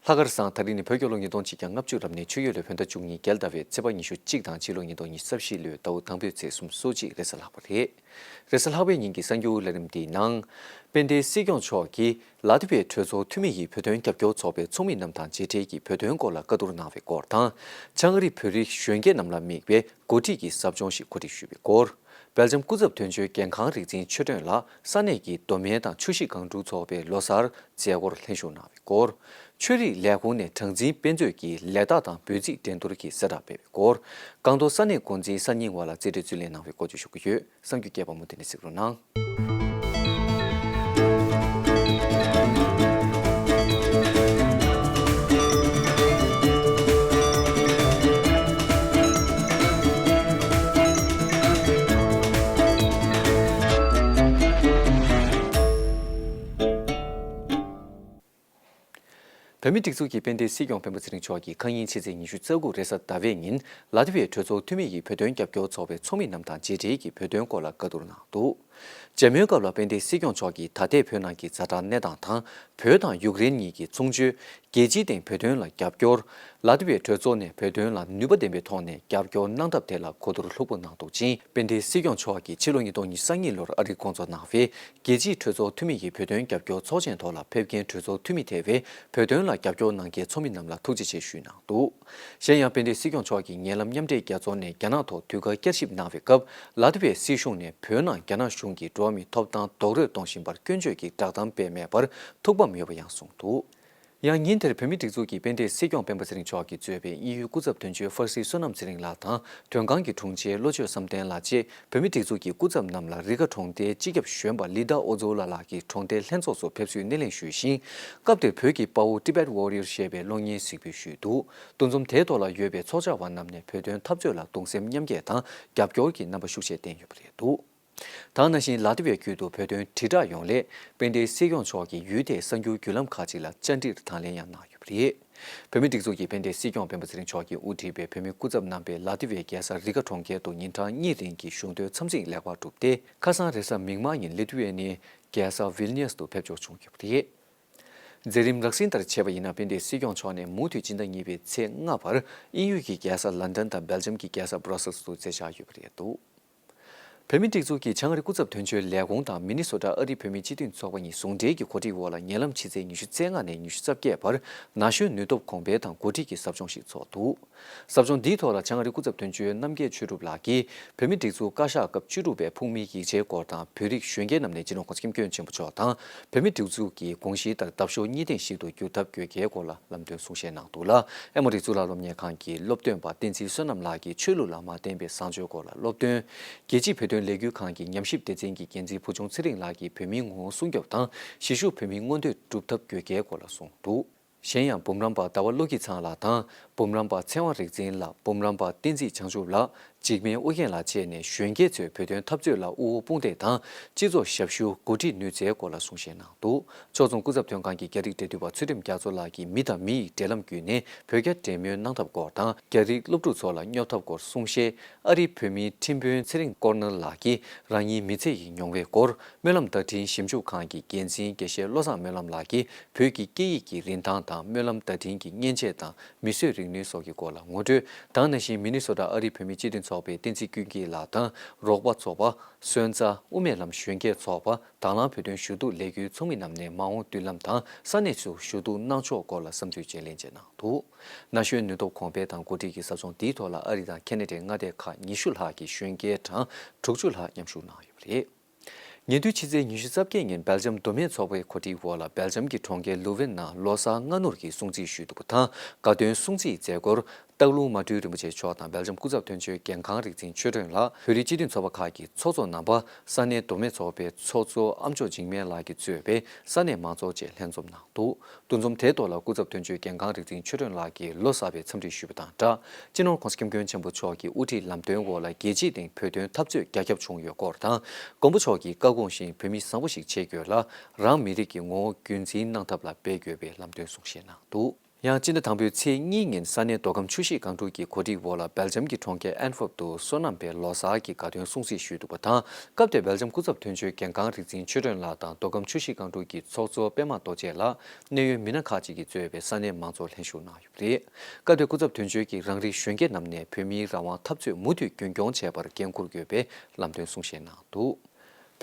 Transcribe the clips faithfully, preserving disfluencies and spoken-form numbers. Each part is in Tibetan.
ལྷག་དཀར་བཟང་། ད་རིང་ནི་བོད་རྒྱལ་ལོ་ཉིས་སྟོང་གཅིག་བརྒྱ་ལྔ་བཅུ་རབ་གནས་ཆུ་ཡོས་ལོའི་བོད་ཟླ་བཅུ་གཉིས་རྒྱལ་ཟླ་བའི་ཚེས་པ་ཉི་ཤུ་གཅིག་དང་ཕྱི་ལོ་ཉིས་སྟོང་ཉི་ཤུ་རྩ་བཞི་ལོའི་ཟླ་བ་དང་པོའི་ཚེས་སུམ་ཅུ་སོ་གཅིག་རེས་གཟའ་ལྷག་པ་རེད། རེས་གཟའ་ལྷག་པའི་ཉིན་གྱི་གསར་འགྱུར་ལས་རིམ་འདིའི་ནང་། དཔལ་ལྡན་སྲིད་སྐྱོང་མཆོག་གིས་ལ་ཏི་བའི་གྲོས་ཚོགས་འཐུས་མི་ཡིས་བོད་དོན་རྒྱབ་སྐྱོར་ཚོགས་པའི་ཚོགས་མི་རྣམས་དང་མཇལ་འཕྲད་ཀྱིས་བོད་དོན་སྐོར་ལ་བཀའ་བསྡུར་གནང་བའི་སྐོར་དང་། བྱང་ཨ་རིའི་བོད་རིགས་གཞོན་སྐྱེས་རྣམས་ལ་དམིགས་པའི་འགོ་ཁྲིད་ཀྱི་ཟབ་སྦྱོང་ཞིག་གོ་སྒྲིག་ཞུས་པའི་སྐོར། སྦེལ་ཇམ་སྐུ་ཚབ་དོན་གཅོད་རྒན་ཁང་རིག་འཛིན་ཆོས་སྒྲོན་ལགས་ས་གནས་ཀྱི་མདོ་སྨད་དང་ཆུ་བཞི་སྒང་དྲུག་ཚོགས་པའི་ལོ་གསར་མཛད་སྒོར་ལྷན་ཞུགས་གནང་བའི་སྐོར། ཆོས་རིག་ལས་ཁུངས་ནས་གྲངས་འཛིན་དཔེ་མཛོད་ཀྱི་ལས་རྟགས་དང་འབོད་ཚིག་འགྲན་བསྡུར་གྱི་གསལ་བསྒྲགས་སྤེལ་བའི་སྐོར། སྒང་ཏོག་ས་གནས་འགོ་འཛིན་གསར་རྙིང་བ་ལ་རྩིས་སྤྲོད་རྩིས་ལེན་གནང་བའི་སྐོར་བཅས་ཞུ་གི་ཡོད། གསར་འགྱུར་རྒྱས་པ་མུ་མཐུད་ནས་གཟིགས་རོགས་གནང་། བོད་མིའི་སྒྲིག་འཛུགས་ཀྱི་དཔལ་ལྡན་སྲིད་སྐྱོང་སྤེན་པ་ཚེ་རིང་མཆོག་གིས་ཁ་ཉིན་ཕྱི་ཚེས་ཉི་ཤུ་རྩ་དགུ་རེས་གཟའ་ཟླ་བའི་ཉིན་ལ་ཏི་བའི་གྲོས་ཚོགས་འཐུས་མི་ཡིས་བོད་དོན་རྒྱབ་སྐྱོར་ཚོགས་པའི་ཚོགས་མི་རྣམས་དང་མཇལ་འཕྲད་ཀྱིས་བོད་དོན་སྐོར་ལ་བཀའ་བསྡུར་གནང་འདུག། མཇལ་མོལ་སྐབས་ལ་དཔལ་ལྡན་སྲིད་སྐྱོང་མཆོག་གིས་ད་ལྟའི་བོད་ནང་གི་ཛ་དྲག་གནས་སྟངས་དང་། བོད་དང་ཡུཀ་རེན་གཉིས་ཀྱི་ཚོང་སྤྱོད། རྒྱལ་སྤྱིའི་སྟེང་བོད་དོན་ལ་རྒྱབ་སྐྱོར། ལ་ཏི་བའི་གྲོས་ཚོགས་ནས་བོད་དོན་ལ་ནུས་པ་ལྡན་པའི་ཐོག་ནས་རྒྱབ་སྐྱོར་གནང་ཐབས་ཐད་ལ་གོ་བསྡུར་ལྷུག་པོ་གནང་འདུག་ཅིང་། དཔལ་ལྡན་སྲིད་སྐྱོང་མཆོག་གིས་ཕྱི་ལོ་ཉིས་སྟོང་ཉི་ཤུ་རྩ་གཉིས་ལོར་ཨ་རིར་སྐོང་ཚོགས་གནང་བའི་རྒྱལ་སྤྱིའི་གྲོས་ཚོགས་འཐུས་མི་ཡི་བོད་དོན་རྒྱབ་སྐྱོར་ཚོགས་ཆེན་ཐོག་ལ་ཕེབས་མཁན་གྲོས་ཚོགས་འཐུས་མི་ཐེ་བའི་བོད་དོན་ལ་རྒྱབ་སྐྱོར་གནང་མཁན་ཚོགས་མི་རྣམས་ལ་ཐུགས་རྗེ་ཆེ་ཞུས་གནང་འདུག། གཞན་ཡང་། དཔལ་ལྡན་སྲིད་སྐྱོང་མཆོག་གིས་ཉེ་ལམ་མཉམ་འབྲེལ་རྒྱལ་ཚོགས་ནས་རྒྱ་ནག་ཐོག་དུས་བཀག་བསྐྱར་ཞིབ་གནང་བའི་སྐབས། ལ་ཏི་བའི་སྲིད་གཞུང་ནས་བོད་ནང་རྒྱ་ནག་གཞུང་གིས་འགྲོ་བ་མིའི་ཐོབ་ཐང་རྡོག་རོལ་གཏོང་བཞིན་པར་སྐྱོན་བརྗོད་ཀྱི་བསྒྲགས་གཏམ་སྤེལ་མེད་པར་ཐུགས་ཕམ་ཡོད་པ་ཡང་གསུངས་འདུག། ཡང་ཉིན་དེར་བོད་མིའི་སྒྲིག་འཛུགས་ཀྱི་དཔལ་ལྡན་སྲིད་སྐྱོང་སྤེན་པ་ཚེ་རིང་མཆོག་གིས་གཙོས་པའི་དབྱིན་ཡུལ་སྐུ་ཚབ་དོན་གཅོད་ཧྥར་སི་བསོད་ནམས་ཚེ་རིང་ལགས་དང་། མགྲོན་ཁང་གི་དྲུང་ཆེ་བློ་ཆོས་བསམ་གཏན་ལགས་བཅས་བོད་མིའི་སྒྲིག་འཛུགས་ཀྱི་སྐུ་ཚབ་རྣམས་ལ་རི་ཀ་གྲོང་སྡེའི་སྤྱི་ཁྱབ་གཞོན་པ་ལི་ཏཱ་ཨོ་ཛོ་ལ་ལགས་ཀྱི་གྲོང་སྡེའི་ལྷན་ཚོགས་སུ་ཕེབས་བསུའི་སྣེ་ལེན་ཞུས་ཤིང་། སྐབས་དེར་བོད་ཀྱི་དཔའ་བོ་Tibet Warrior ཞེས་པའི་གློག་བརྙན་གཟིགས་འབུལ་ཞུས་འདུག། འདུ་འཛོམས་དེའི་ཐོག་ལ་ཡོད་པའི་ཚོགས་བཅར་བ་རྣམས་ནས་བོད་དོན་འཐབ་རྩོད་ལ་གདུང་སེམས་མཉམ་སྐྱེད་དང་རྒྱབ་སྐྱོར་གྱི་རྣམ་པ་ཤུགས་ཆེ་བསྟན་ཡོད་པ་རེད་འདུག། ད་ག་ནང་བཞིན་ལ་ཏི་བའི་ཁུལ་དུ་བོད་དོན་དྲིལ་བསྒྲགས་ཡོང་སླད་དཔལ་ལྡན་སྲིད་སྐྱོང་མཆོག་གིས་ཡུལ་དེའི་གསར་འགྱུར་བརྒྱུད་ལམ་ཁག་ཅིག་ལ་བཅར་འདྲིར་དང་ལེན་ཡང་གནང་ཡོད་པ་རེད། བོད་མིའི་སྒྲིག་འཛུགས་ཀྱི་དཔལ་ལྡན་སྲིད་སྐྱོང་སྤེན་པ་ཚེ་རིང་མཆོག་གིས་དབུ་ཁྲིད་པའི་བོད་མིའི་སྐུ་ཚབ་རྣམ་པས་ལ་ཏི་བའི་རྒྱལ་ས་རི་ག་གྲོང་ཁྱེར་དུ་ཉིན་གྲངས་གཉིས་རིང་གི་གཞུང་དོན་འཚམས་གཟིགས་ལེགས་པར་གྲུབ་སྟེ། ཁ་སང་རེས་གཟའ་མིག་དམར་ཉིན་ལི་ཐུ་ཝེ་ནིའི་རྒྱལ་ས་ཝིལ་ནིས་དུ་ཕེབས་འབྱོར་བྱུང་ཡོད་པ་རེད། མཛད་རིམ་རགས་ཟིན་ལྟར་བྱས་པ་ཡིན་ན། དཔལ་ལྡན་སྲིད་སྐྱོང་མཆོག་ནས་མུ་མཐུད་སྤྱི་ཟླ་གཉིས་པའི་ཚེས་ལྔ་བར་དབྱིན་ཡུལ་གྱི་རྒྱལ་ས་ལན་ཌན་དང་སྦེལ་ཇམ་གྱི་རྒྱལ་ས་སྦྲ་སེལ་སུ་མཛད་འཆར་ཡོད་པ་རེད་འདུག། བོད་མིའི་སྒྲིག་འཛུགས་ཀྱི་བྱང་ཨ་རི་སྐུ་ཚབ་དོན་གཅོད་ལས་ཁུངས་དང་། མི་ནི་སོ་ཊ་ཨ་རིའི་བོད་མིའི་སྤྱི་མཐུན་ཚོགས་པ་གཉིས་ཟུང་འབྲེལ་གྱི་གོ་སྒྲིག་འོག་ལ། ཉེ་ལམ་ཕྱི་ཚེས་ཉི་ཤུ་རྩ་ལྔ་ནས་ཉི་ཤུ་རྩ་བརྒྱད་བར་ན་གཞོན་ནུས་སྟོབས་གོང་འཕེལ་དང་འགོ་ཁྲིད་ཀྱི་ཟབ་སྦྱོང་ཞིག་འཚོགས་འདུག། ཟབ་སྦྱོང་འདིའི་ཐོག་ལ་བྱང་ཨ་རིའི་སྐུ་ཚབ་དོན་གཅོད་རྣམ་རྒྱལ་ཆོས་གྲུབ་ལགས་ཀྱིས་བོད་མིའི་སྒྲིག་འཛུགས་བཀའ་ཤག་སྐབས་བཅུ་དྲུག་པའི་ཕུགས་མིའི་ཡིག་ཆའི་སྐོར་དང་། བོད་རིགས་གཞོན་སྐྱེས་རྣམས་ནས་སྤྱི་ནོར་༸གོང་ས་༸སྐྱབས་མགོན་ཆེན་པོ་མཆོག་དང་བོད་མིའི་སྒྲིག་འཛུགས་ཀྱི་དགོངས་གཞིའི་ལྟར་འདབ་གཤོག་གཉིས་ལྡན་ཞིག་ཏུ་འགྱུར་ཐབས་དགོས་གལ་སྐོར་ལ་ལམ་སྟོན་གསུང་བཤད་གནང་འདུག་ལ། ཨེ་མོ་རི་གཙུག་ལག་སློབ་གཉེར་ཁང་གི་སློབ་སྟོན་པ་བསྟན་འཛིན་བསོད་ནམས་ལགས་ཀྱིས་ཆོས་ལུགས་ལ་མ་བརྟེན་པའི་བཟང་སྤྱོད་སྐོར་ལ་སློབ་སྟོན། རྒྱལ་སྤྱིའི་བོད་དོན་ལས་འགུལ་ཁང་གི་ཉམས་ཞིབ་སྡེ་ཚན་གྱི་འགན་འཛིན་བུ་ཆུང་ཚེ་རིང་ལགས་ཀྱིས་བོད་མིའི་ངོ་བོ་སྲུང་སྐྱོབ་དང་གཞིས་བཞུགས་བོད་མིའི་མངོན་འདོད་སྒྲུབ་ཐབས་དགོས་གལ་སྐོར་ལ་གསུངས་འདུག། གཞན་ཡང་འབུམ་རམས་པ་ཟླ་བ་བློ་སྐྱིད་ཚང་ལགས་དང་། འབུམ་རམས་པ་ཚེ་དབང་རིག་འཛིན་ལགས། འབུམ་རམས་པ་བསྟན་འཛིན་བྱང་ཆུབ་ལགས། འཇིགས་མེད་ཨུ་རྒྱན་ལགས་བཅས་ནས་གཞོན་སྐྱེས་ཚོས་བོད་དོན་འཐབ་རྩོད་ལ་དབུ་འོག་དཔུང་འདེགས་དང་། སྤྱི་ཚོགས་ཞབས་ཞུ་འགོ་ཁྲིད་ནུས་རྩལ་སྐོར་ལ་གསུང་བཤད་གནང་འདུག། ཕྱོགས་མཚུངས་སྐུ་ཚབ་དོན་ཁང་གི་རྒྱ་རིགས་འབྲེལ་མཐུད་པ་ཚུལ་ཁྲིམས་རྒྱ་མཚོ་ལགས་ཀྱིས་མི་དང་མི་ཡི་འབྲེལ་ལམ་བརྒྱུད་ནས་བོད་རྒྱ་འབྲེལ་མོལ་གནང་ཐབས་སྐོར་དང་། རྒྱ་རིགས་སློབ་ཕྲུག་ཚོ་ལ་སྙོབ་ཐབས་སྐོར་གསུང་བཤད། ཨ་རིའི་བོད་མིའི་ཁྲིམས་དཔོན་ཚེ་རིང་ཀོར་ནེལ་ལགས་ཀྱིས་རང་ཉིད་མི་ཚེ་ཡི་མྱོང་བའི་སྐོར། སྨོན་ལམ་བརྡ་འཕྲིན་ཞིབ་འཇུག་ཁང་གི་འགན་འཛིན་དགེ་བཤེས་བློ་བཟང་སྨོན་ལམ་ལགས་ཀྱིས་བོད་ཀྱི་སྐད་ཡིག་གི་རིན་ཐང་དང་སྨོན་ལམ་བརྡ་འཕྲིན་གྱི་མཉེན་ཆས་དང་མིས་བཟོས་རིག་ནུས་སོགས་ཀྱི་སྐོར་ལ་ངོ་སྤྲོད། ད་ག་ནང་བཞིན་མི་ནི་སོ་ཊ་ཨ་རིའི་བོད་མིའི་སྤྱི་མཐུན་ཚོགས་པའི་བསྟན་འཛིན་ཀུན་སྐྱིད་ལགས་དང་། རོགས་པ་ཚོགས་པ། སོན་རྩ། དབུ་མའི་ལམ་གཞོན་སྐྱེས་ཚོགས་པ། དྭང་བླངས་བོད་དོན་ཞུ་གཏུག་ལས་འགུལ་ཚོགས་མི་རྣམས་ནས་མ་འོངས་མདུན་ལམ་དང་ས་གནས་སུ་ཞུ་གཏུག་གནང་ཕྱོགས་སྐོར་ལ་བསམ་ཚུལ་བརྗེ་ལེན་བྱས་གནང་འདུག། ན་གཞོན་ནུས་སྟོབས་གོང་འཕེལ་དང་འགོ་ཁྲིད་ཀྱི་ཟབ་སྦྱོང་འདིའི་ཐོག་ལ་ཨ་རི་དང་ཁེ་ན་ཌའི་མངའ་སྡེ་ཁག་ཉི་ཤུ་ལྷག་གི་གཞོན་སྐྱེས་གྲངས་དྲུག་ཅུ་ལྷག་མཉམ་ཞུགས་གནང་ཡོད་པ་རེད། ཉེ་དུས་ཕྱི་ཚེས་ཉི་ཤུ་རྩ་བརྒྱད་ཉིན་སྦེལ་ཇམ་མདོ་སྨད་ཚོགས་པའི་གོ་སྒྲིག་འོག་ལ་སྦེལ་ཇམ་གྱི་གྲོང་ཁྱེར་ལུ་ཝེན་ནང་ལོ་གསར་སྔ་སྣུར་གྱི་སྲུང་བརྩི་ཞུས་འདུག་པ་དང་། དགའ་སྟོན་སྲུང་བརྩིའི་མཛད་སྒོར་སྟག་ལུང་མ་སྤྲུལ་རིན་པོ་ཆེ་མཆོག་དང་སྦེལ་ཇམ་སྐུ་ཚབ་དོན་གཅོད་རྒན་ཁང་རིག་འཛིན་ཆོས་སྒྲོན་ལགས། བོད་རིགས་སྤྱི་མཐུན་ཚོགས་པ་ཁག་གི་ཚོགས་གཙོ་རྣམ་པ། ས་གནས་མདོ་སྨད་ཚོགས་པའི་ཚོགས་གཙོ་ཨ་མཆོག་འཇིགས་མེད་ལགས་ཀྱིས་གཙོས་པའི་ས་གནས་མང་ཚོགས་བཅས་ལྷན་འཛོམས་གནང་འདུག། འདུ་འཛོམས་དེའི་ཐོག་ལ་སྐུ་ཚབ་དོན་གཅོད་རྒན་ཁང་རིག་འཛིན་ཆོས་སྒྲོན་ལགས་ཀྱིས་ལོ་གསར་པའི་འཚམས་འདྲི་ཞུས་པ་དང་སྦྲགས། སྤྱི་ནོར་༸གོང་ས་༸སྐྱབས་མགོན་ཆེན་པོ་མཆོག་གི་དབུ་ཁྲིད་ལམ་སྟོན་འོག་ལ་རྒྱལ་སྤྱིའི་སྟེང་བོད་དོན་འཐབ་རྩོད་རྒྱ་ཁྱབ་བྱུང་ཡོད་སྐོར་དང་། མགོན་པོ་མཆོག་གི་བཀའ་དགོངས་བཞིན་བོད་མི་བཟང་པོ་ཞིག་བྱེད་དགོས་ལ། རང་མི་རིགས་ཀྱི་ངོ་བོ་རྒྱུན་འཛིན་གནང་ཐབས་ལ་འབད་དགོས་པའི་ལམ་སྟོན་གསུང་བཤད་གནང་འདུག། ཡང་སྤྱི་ཟླ་དང་པོའི་ཚེས་གཉིས་ཉིན་ས་གནས་མདོ་ཁམས་ཆུ་བཞི་སྒང་དྲུག་གི་གོ་སྒྲིག་འོག་ལ་སྦེལ་ཇམ་གྱི་གྲོང་ཁྱེར་ཨན་ཧྥབ་ཏུ་སོ་ནམ་པའི་ལོ་གསར་གྱི་དགའ་སྟོན་སྲུང་བརྩི་ཞུས་འདུག་པ་དང་། སྐབས་དེར་སྦེལ་ཇམ་སྐུ་ཚབ་དོན་གཅོད་རྒན་རྒོན་རིག་འཛིན་ཆོས་སྒྲོན་ལགས་དང་། མདོ་ཁམས་ཆུ་བཞི་སྒང་དྲུག་གི་ཚོགས་གཙོ་པད་མ་རྡོ་རྗེ་ལགས། གནད་ཡོད་མི་སྣ་ཁག་ཅིག་གིས་གཙོས་པའི་ས་གནས་མང་ཚོགས་ལྷན་ཞུགས་གནང་ཡོད་པ་རེད། སྐབས་དེར་སྐུ་ཚབ་དོན་གཅོད་ཀྱིས་རང་རིགས་གཞོན་སྐྱེས་རྣམས་ནས་བོད་མིའི་རང་དབང་འཐབ་རྩོད་མུ་མཐུད་རྒྱུན་འཁྱོངས་བྱས་པར་འགན་འཁུར་དགོས་པའི་ལམ་སྟོན་གསུང་བཤད་གནང་འདུག།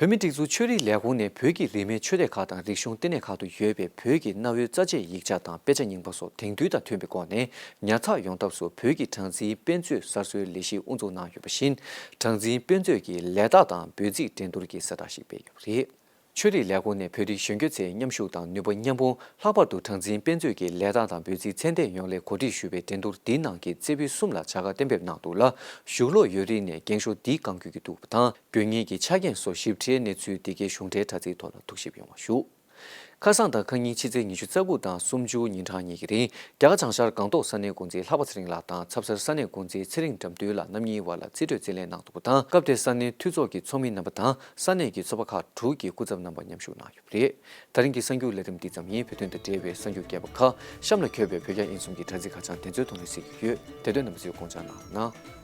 བོད་མིའི་སྒྲིག་འཛུགས་ཆོས་རིག་ལས་ཁུངས་ནས་བོད་ཀྱི་རིས་མེད་ཆོས་སྡེ་ཁག་དང་རིག་གཞུང་བསྟི་གནས་ཁག་ཏུ་ཡོད་པའི་བོད་ཀྱི་གནའ་བོའི་རྩ་ཆེའི་ཡིག་ཆ་དང་དཔེ་ཆ་རྙིང་པ་སོགས་དེང་དུས་དང་མཐུན་པའི་སྒོ་ནས་ཉར་ཚགས་ཡོང་ཐབས་སུ་བོད་ཀྱི་གྲངས་འཛིན་དཔེ་མཛོད་གསར་བཟོའི་ལས་གཞི་དབུ་འཛུགས་གནང་ཡོད་པ་བཞིན། གྲངས་འཛིན་དཔེ་མཛོད་ཀྱི་ལས་རྟགས་དང་འབོད་ཚིག་འགྲན་བསྡུར་གྱི་གསལ་བསྒྲགས་ཤིག་སྤེལ་ཡོད་པ་རེད། ཆོས་རིག་ལས་ཁུངས་ནས་བོད་རིགས་གཞོན་སྐྱེས་ཚོའི་མཉམ་ཞུགས་དང་ནུས་པ་མཉམ་སྤུངས། ལྷག་པར་དུ་གྲངས་འཛིན་དཔེ་མཛོད་ཀྱི་ལས་རྟགས་དང་འབོད་ཚིག་ཚད་ལྡན་ཡོང་སླད་གོ་སྒྲིག་ཞུས་པའི་འགྲན་བསྡུར་འདིའི་ནང་གི་རྩེ་ཕུད་གསུམ་ལ་བྱ་དགའ་གཏན་འབེབས་གནང་འདུག་ལ། གཞུང་ལུགས་ཡོད་རིགས་ནས་འགེངས་ཤོག་འདི་བསྐང་རྒྱུ་གི་འདུག་པ་དང་། དགོས་ངེས་ཀྱི་ཆ་རྐྱེན་སོགས་ཞིབ་ཕྲའི་གནས་ཚུལ་འདི་གའི་གཞུང་འབྲེལ་དྲ་ཚིགས་ཐོག་ལ་ཐུགས་ཞིབ་ཡོང་བ་ཞུ། ཁ་སང་དང་ཁ་ཉིན་ཕྱི་ཚེས་ཉི་ཤུ་རྩ་དགུ་དང་སུམ་ཅུ་ཉིན་གྲངས་གཉིས་ཀྱི་རིང་། རྒྱ་གར་བྱང་ཤར་སྒང་ཏོག་ས་གནས་འགོ་འཛིན་ལྷག་པ་ཚེ་རིང་ལགས་དང་ཚབ་གསར་ས་གནས་འགོ་འཛིན་ཚེ་རིང་དགྲ་འདུལ་ལགས་རྣམ་གཉིས་བར་ལ་རྩིས་སྤྲོད་རྩིས་ལེན་གནང་འདུག་པ་དང་། སྐབས་དེར་ས་གནས་འཐུས་ཚོགས་ཀྱི་ཚོགས་མི་རྣམ་པ་དང་ས་གནས་ཀྱི་ཚོགས་པ་ཁག་དྲུག་གི་སྐུ་ཚབ་རྣམ་པ་མཉམ་ཞུགས་གནང་ཡོད་པ་རེད། ད་རིང་གི་གསར་འགྱུར་ལས་རིམ་འདི་ཙམ་ཡིན། བོད་དོན་དང་འབྲེལ་བའི་གསར་འགྱུར་རྒྱས་པ་ཁག་གཤམ་ལ་འཁོད་པའི་བོད་རྒྱ་དབྱིན་གསུམ་གྱི་དྲ་ཚིགས་ཁ་བྱང་དེ་ཚོའི་ཐོག་ནས་གཟིགས་རྒྱུ་ཡོད། དེ་དོན་རྣམ་པ་ཚོས་དགོངས་འཇགས་གནང་རོགས་གནང་།